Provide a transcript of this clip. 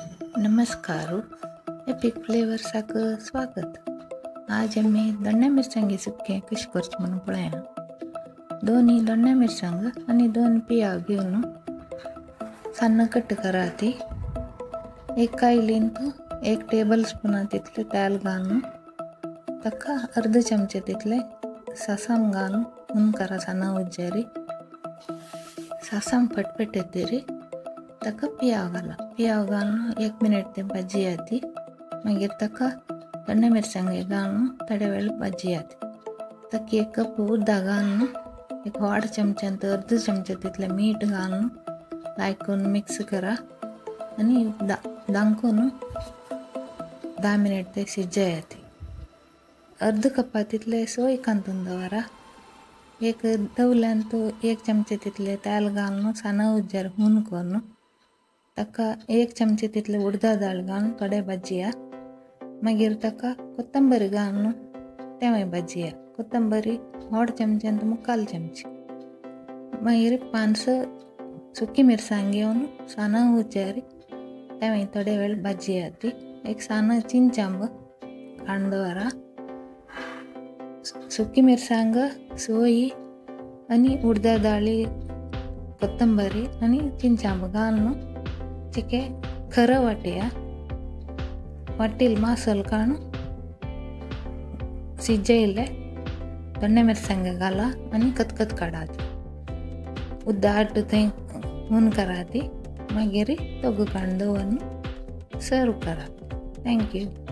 नमस्कार, एपिक फ्लेवर्साक स्वागत। आज आमी दोण्या मिरसांगी सुकें कशें करचें म्हणून पळया। दोन दोण्या मिरसांग आनी 2 पियाव घेवन सान्न कट करा ती। एक कायलींत 1 टेबल स्पून तितलें तेल घालून ताका अर्द चमचे तितलें सासम घालून हुन करा सान्न उज्जारी। सासम फटफट येतरी ताका पियाव घाला। पियाव घालून 1 मिनिट ते भाजी जाती। मागीर ताका दोण्या मिरसांगे घालून थोडे वेळ भाजी जाती। ताका 1 कप उदक घालून 1.25 चमच्यान अर्द चमचे तितलें मीठ घालून लायक करून मिक्स करा आनी दांकून 10 मिनिट ते शिजयाती। अर्द कपा तितलें सोय कांतून दवरा। एक दवल्यान 1 चमचे तितलें तेल घालून साना उज्जार हून करून ताका 1 चमचे तितलें उडदा दाळ घालून थोडे भाजया। मागीर ताका कोथंबरी घालून तेंवूय भाजया। कोथंबरी 1.5 चमच्यान 3/4 चमचे। मागीर 5-6 सुकी मिरसांग घेवन साना उज्जार तेंवूय थोडे वेळ भाजया ती। एक साना चिंचांब काडून दवरा। सुकी मिरसांग, सोयी आनी उडदा दाळी, कोथंबरी आनी चिंचांब घालून चिके खरं वाटया। वाटील मासल काडून शिजयले दोण्या मिरसांग घाला आनी कतकत काडात। उदक थंय हून करा ती। मागीर तोगू काडून दवरून सर्व करा। Thank you.